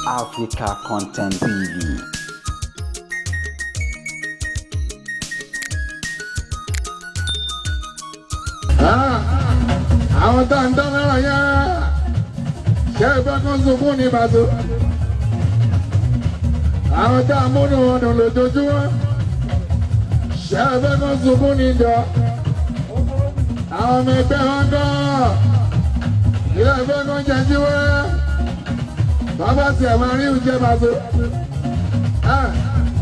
Africa Content TV. Àwọn tá ń dán mẹ́ràn yẹn, ṣé ẹ fẹ́ kó sunkún ní Paso? Àwọn tá a múnú wọn dùn lójoojúmọ́, ṣé ẹ fẹ́ kó sunkún ní ìjọ? Àwọn ọmọ ẹgbẹ́ wọn gan, ilé ẹ fẹ́ kó jẹ jíwẹ́? Bàbá tiẹ̀ máa rí oúnjẹ Paso,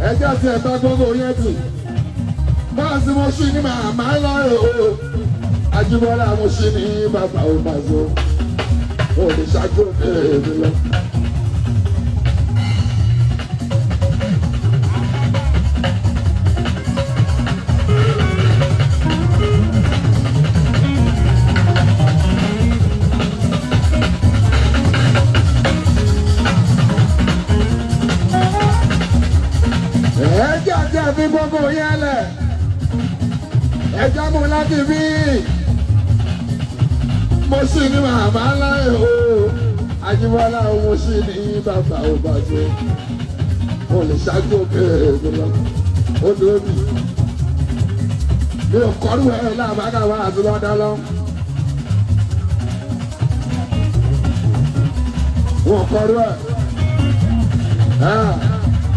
ẹjọ́ tiẹ̀ bá gbogbo yẹn tì. Báàsì mo ṣì ní màmá lọ́rọ̀ o. Ajíbọ́lá mo ṣì ní bàbá ò Paso. Mo lè ṣáájú òkè mi lọ. Ẹjọ́ tí a fi gbogbo yẹn lẹ̀. Ẹjọ́ mú láti bí. Mo ṣì ní màmá láyé o. Ajíbọ́lá mo ṣì ní bàbá ò Paso. Mo lè ṣáájú òkè mi lọ. Ó dúró mi. Mi ò kọ́rù ẹ̀ lábàkàwá àti lọ́dọ́ lọ. Wọ́n kọ́rù ẹ̀.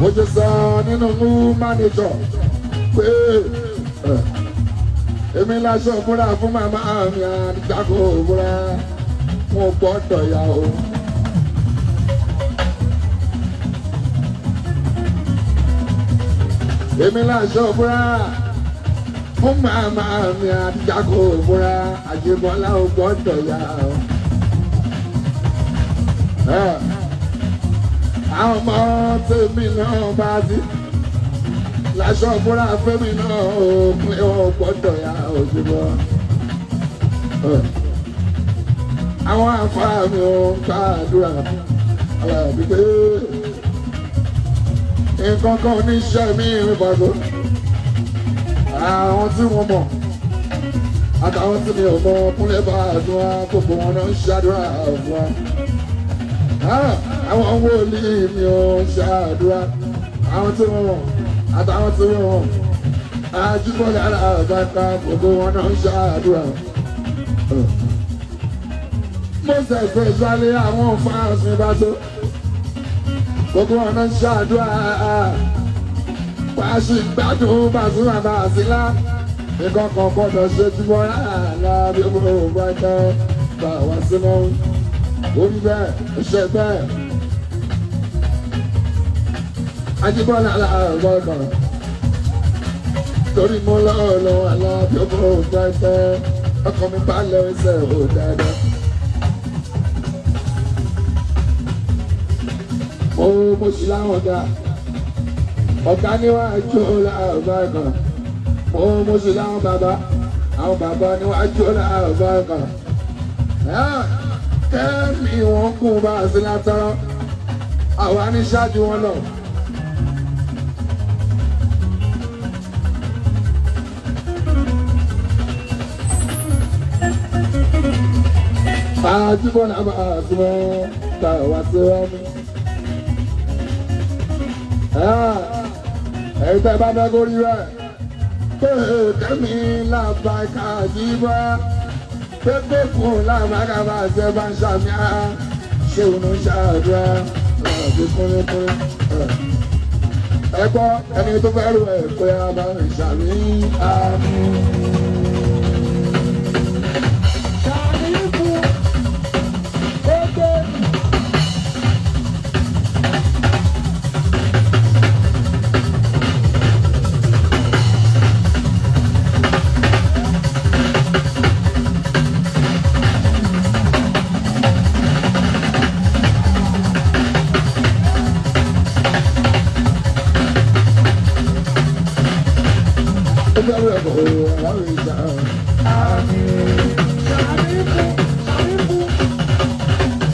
Mo ti sọ nínú mú mánéjọ pé èmi láṣọ múra fún màmá mi àdìgbàkọ múra mo gbọ́dọ̀ yà o. Èmi láṣọ múra fún màmá mi àdìgbàkọ múra Àjíbọ́lá ò gbọ́dọ̀ yà o. Àwọn ọmọ tèmi náà bá sí láṣọ fúnra fẹ́mi náà ò pé ó gbọ́dọ̀ ya òjúbọ. Àwọn àfáà mi ò ń gbàdúrà alábí pé nǹkan kan oníṣẹ́ mi ń Paso. Àwọn tí mo mọ̀ àtàwọn tí mi ò mọ̀ kúnlẹ̀ bá àdúrà gbogbo wọn náà ń ṣàdúrà fún wa. Àwọn wòlíì mi ò ń ṣàdúrà, àwọn tí mo mọ̀ àtàwọn tí mo mọ̀, Àjíbọ́lá alábàáká gbogbo wọn náà ń ṣàdúrà. Mo ṣẹ̀ṣẹ̀ ṣálẹ̀ àwọn fáǹsì mi Paso, gbogbo wọn náà ń ṣàdúrà. Pàṣẹ gbádùn Paso bàbá àsìlá, nǹkan kan gbọ́dọ̀ ṣe tí wọ́n rà lábẹ́ owó bá tẹ́ bá wá sínú orí bẹ́ẹ̀ ṣe bẹ́ẹ̀. Ajíbọ́lá aláàbọ̀kọ̀ torí mo lọ́ọ̀lọ́ alábí owó bá tẹ́ ọkọ̀ mi bá lọ ẹsẹ̀ ò dáadáa. Mo sì láwọn ọ̀gá ọ̀gá níwájú láàbọ̀kọ̀, mo sì láwọn bàbá, àwọn bàbá níwájú láàbọ̀kọ̀. Kẹ́mi wọn kún bá a sí látọ́rọ́, àwa ní ṣáájú wọn lọ. Àjíbọ́lá máa súnmọ́ tá a wá sí wá mi. Ẹ̀yin tẹ́ bá fẹ́ kó rí rẹ̀ pé kẹ́mi làbá kájíbọ́ pé kó kún làbá kábà ṣe bá ń ṣàmì á ṣé òun ń ṣàdúrà láti kúnlẹ̀kúnlẹ̀. Ẹ gbọ́ ẹni tó fẹ́ rú ẹ̀ pé a bá ń ṣàmì àmì. Ṣàrífù Ogbè. Ó fẹ́ rú ẹ̀ kó aláwọ̀ ìjà. Ṣàrífù Ṣàrífù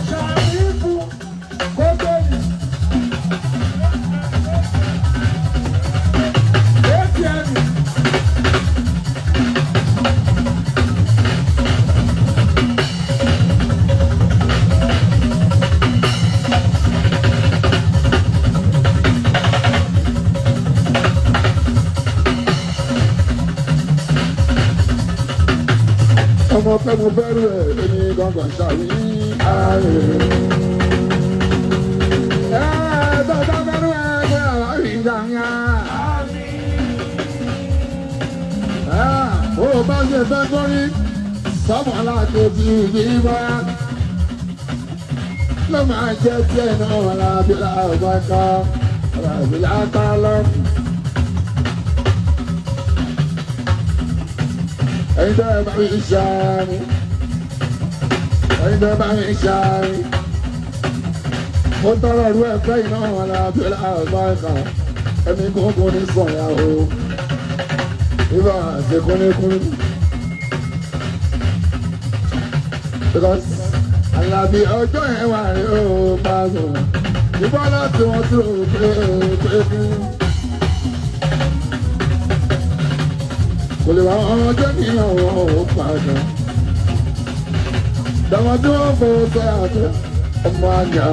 Ṣàrífù Ogbè. ATM. sọ pé mo fẹ́ rú ẹ̀ èmi gangan ṣàwí ààrẹ. Ẹ tó bá fẹ́ rú ẹ̀ pé àwọn ìjà ń yá. Ó bá ṣe fẹ́ kórí sọ́mọ́ alákejì ìbá ló máa jẹ́ tiẹ̀ náà alábílà ọ̀gbọ́n alábílà ká lọ. Ẹ̀yin tẹ́ ẹ bá mi ṣàmì, ẹ̀yin tẹ́ ẹ bá mi ṣàmì, mo tọrọ ìlú ẹ̀fẹ́ iná alábílà ọ̀gbọ́n ẹ̀mí gúngún ní sọ̀yà o. Ibà ṣe kúnlẹ́kúnlẹ́. Because Àlàbí ọjọ́ yẹn wà rí o bá sọ̀rọ̀. Ìbọn láti wọ́n tí o pé pé kí. Kò lè wá ọjọ́ ní àwọn ò padà. Dàwọn tí wọ́n fò sọ àti ọmọ àjà.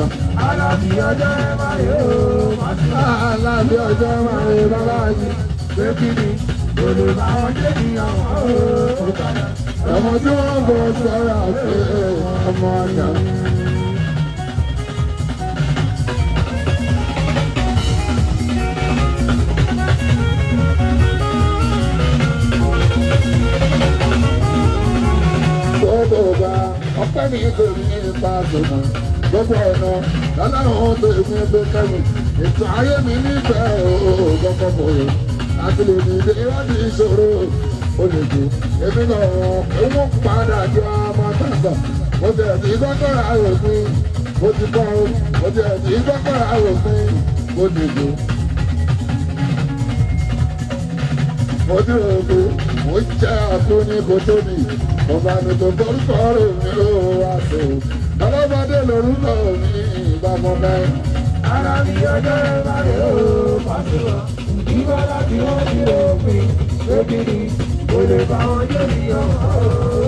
Àlàbí ọjọ́ ẹ máa rí o Pasuma. Àlàbí ọjọ́ máa rí bàbá yìí. Pé kí ni kò lè bá wọn jẹ́ níyàn wọ́n ó padà. Dàwọn tí wọ́n fò sọ àti ọmọ àjà. Gbogbo ọba ọpẹ́ mi kò ní ipa tòmọ̀. Gbogbo ọ̀nà lọ́lọ́run tó èmi gbé kẹ́mi. Ètò ayé mi nífẹ̀ẹ́ ooo kọ́kọ́ mọ̀ o. Láti lè ní ilé ìwádìí ìṣòro olùkọ́. Èmi náà wọ́n padà jọ àmọ́tàgbà. Mo tẹ̀ sí kọ́kọ́rọ́ àròpin. Mo ti kọ́ o. Mo tẹ̀ sí kọ́kọ́rọ́ àròpin. Mo dìbò. Mo ti rò pé mo jẹ́ àtúní kò tóbi. Ọba mi tó forúkọ rẹ̀ mi ò wá sí o. Ọlọ́mọdé lorúkọ mi ìbámu mẹ́. Àlàbí ọjọ́ ẹ máa rí o Pasuma. Ìbọn láti wọ́n ti rò pin. Pé kí ni kò lè bá wọn jẹ́ níyàn wọ́n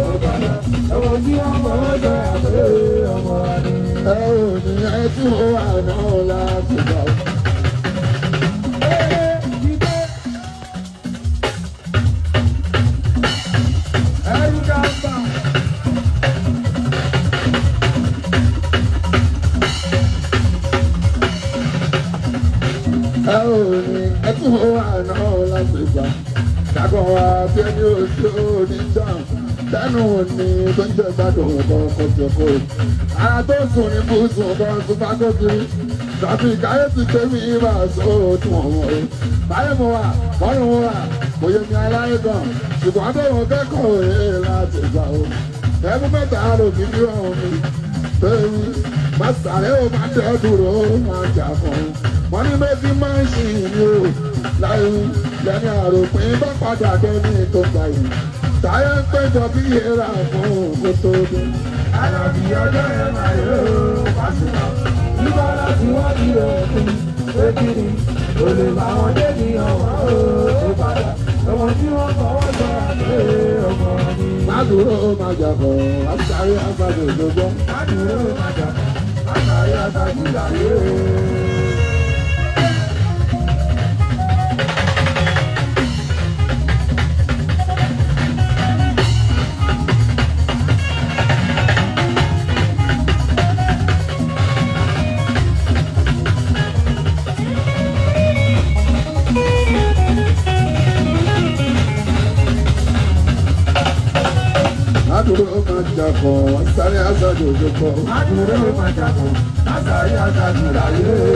ó padà. Ẹ̀wọ̀n tí wọ́n fọwọ́ sọ àpé ọmọ ni. Ẹ ò ní ẹ tí ó wà náà láti gbà. Ee, jíde. Ẹrú dàgbà. Ẹ ò ní ẹ tí ó wà náà láti gbà. Dàgbọ́n wa bí ẹni oṣù oníjà. Tẹnu òní tó ń jẹ gbádùn ọ̀bọ̀n kọ̀jọ̀kọ̀. Ara tó sùn ní bùsùn kan sùn bá tó kiri. Tàbí káyé ti pé mi máa sọ òtún ọ̀wọ́n o. Báyọ̀ mo wà, bọ́rùn mo wà, kò yẹ mi aláyé gan. Ṣùgbọ́n àbẹ̀wò kẹ́kọ̀ọ́ òye láti gbà o. Ẹ̀mú mẹ́ta ló fi bí ọ̀hún mi. Bẹ́ẹ̀ni, má sàré o, má tẹ́ dúró, má jà fún un. Wọ́n ní méjì máa ń ṣì ní o. Láyé lẹ́ni àròpin bá padà dẹ́ni tó gbà yìí. Táyé ń péjọ bí èèrà fún kó tó dé. Àlàbí ọjọ́ ẹ máa rí o Pasuma. Ìbọn láti wọ́n ti rò pin. Pé kí ni kò lè bá wọn jẹ́ níyàn wọ́n ó padà. Ẹ̀wọ̀n tí wọ́n fọwọ́ sọ àpé ọmọ ni. Má dúró, má jà fún un, á sáré àgbàdo ìjọgbọ́n. Má dúró má jà, má sáré àtàkùn láyé. Má dúró, má jà fún un, á sáré àgbàdo ìjọgbọ́n. Má dúró má jà, má sáré àtàkùn láyé.